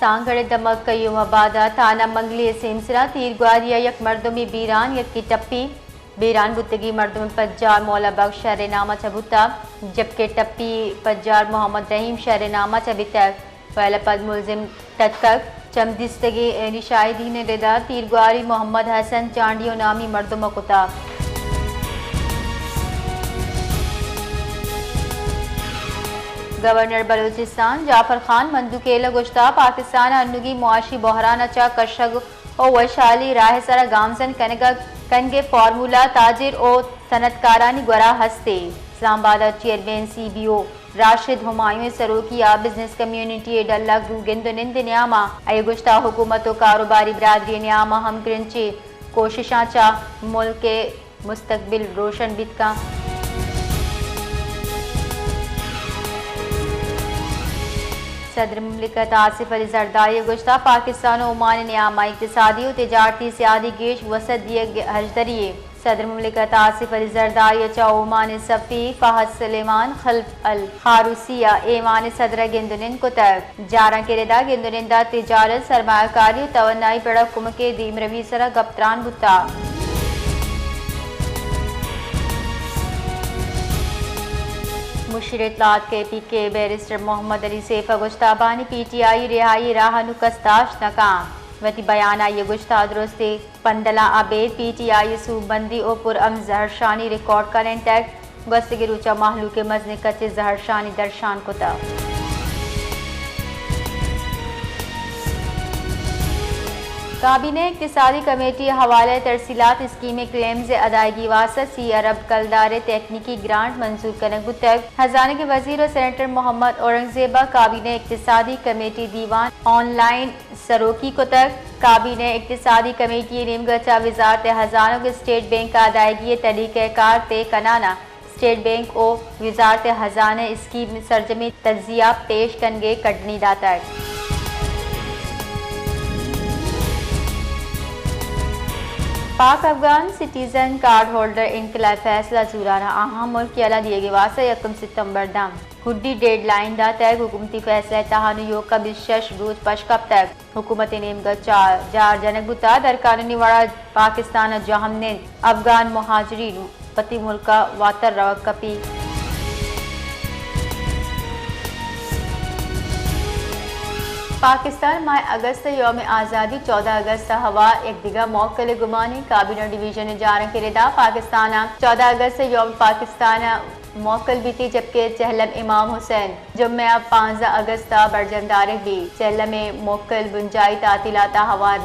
تانگڑ ءِ دمگ قیوم آباد ءِ تھانہ منگلی ءِ سیمسر ءَ تیرگواری ءَ یک مردمے بیران، یکے ٹپی۔ بیران بوتگیں مردم ءِ پجار مولا بخش شھر ءِ نام ءَ چہ بوتگ، جبکہ ٹپی پجار محمد رحیم شھر ءِ نام ءَ چہ بیتگ۔ ویل ءَ پد ملزم ٹتکگ۔ چم دیستگیں شاھدین ءِ رد ءَ تیرگواری محمد حسن چانڈیو نامی مردم ءَ کتگ۔ گورنر بلوچستان جعفر خان مندوخیل ءَ گوشتگ، پاکستان ءَ انوگیں معاشی بحران ءَ چہ کشگ ءُ وشھالی ءِ راہ ءِ سر ءَ گامزن کنگ ءَ کنگ ءِ فارمولا تاجر ءُ صنعتکارانی گور ءَ ھست اِنت۔ اسلام آباد ءَ chairman C B O Rashid Humayun ءِ سروکی ءَ بزنس کمیونٹی ءِ ڈل ءَ گوں گند ءُ نند ءِ نیام ءَ آئی ءَ گوشتگ، حکومت ءُ کاروباری برادری ءِ نیام ءَ ھمگرنچیں کوششاں چہ ملک ءِ مستقبل روشن بیت کنت۔ صدر مملکت آصف علی زرداری ءَ گوشتگ، پاکستان ءُ اومان ءِ نیام ءَ اقتصادی ءُ تجارتی سیادی گیش وسعت دیگ ءِ ھژدری اِنت۔ صدر مملکت آصف علی زرداری ءَ چہ اومان ءِ سفیر فہد سلیمان خلف الخاروسی ءَ ایوان ءِ صدر ءَ گند ءُ نند کتگ۔ جارانک ءِ رد ءَ گند ءُ نند ءَ تجارت، سرمایہ کاری ءُ توانائی پڑ ءَ کمک ءِ دیمروی ءِ سر ءَ گپ تران بوتگ۔ مشیر اطلاعات کے پی کے بیرسٹر محمد علی سیف ءَ گوشتگ، بانی پی ٹی آئی ءِ رھائی ءِ راہ ءَ نوں کس داشت نہ کنت۔ وتی بیان ءَ آئی ءَ گوشتگ، درستیں پندلاں ابید پی ٹی آئی ءِ سوبمندی ءُ پرامن زھرشانی ریکارڈ کنائینتگ۔ گوستگیں روچاں مھلوک ءَ مزنیں کچ ءِ زھرشانی درشان کتگ۔ کابینہ اقتصادی کمیٹی ءِ حوالہ ءَ ترسیلات اسکیم ءِ کلیمز ءِ ادائیگی ءِ واستہ سی ارب کلدار ءِ تکنیکی گرانٹ منظور کنگ بوتگ۔ ھزانگ ءِ وزیر ءُ سینیٹر محمد اورنگزیب ءَ کابینہ اقتصادی کمیٹی ءِ دیوان آن لائن سروکی کتگ۔ کابینہ اقتصادی کمیٹی ءِ نیمگ ءَ چہ وزارت ھزانگ ءُ اسٹیٹ بینک ءَ ادائیگی ءِ طریقہ کار طے کنان ءَ اسٹیٹ بینک ءُ وزارت ھزانہ ءَ اسکیم ءِ سرجمیں تجزیہ پیش کنگ ءِ کڈنی داتگ۔ پاک افغان سٹیزن کارڈ ہولڈر انقلابی فیصلہ زوراں اھم ملک یلہ دیگ ءِ واستہ یکم ستمبر ءَ داں گڈی ڈیڈ لائن داتگ۔ حکومتی فیصلہ ءِ تہا نوں ایوک ءَ بیست ءُ شش روچ پش کپتگ۔ حکومت ءِ نیمگ ءَ چہ جار جنگ بوتگ، درقانونی وڑ ءَ پاکستان ءَ جاہ نند افغان مہاجرین وتی ملک ءَ واتر روگ کپیت۔ پاکستان ءَ ماہ اگست ءِ یوم آزادی چودہ اگست ءَ ہوار یک دگہ موکل ءِ گمان اِنت۔ کابینہ ڈویژن ءِ جارانک ءِ رد ءَ پاکستان ءَ چودہ اگست ءِ یوم پاکستان ءَ موکل بیت، جبکہ چہلم امام حسین جمعہ ءَ پانزدہ اگست ءَ برجم دارگ بیت۔ چہلم ءِ موکل بنجاہی تعطیلات ءَ ہوار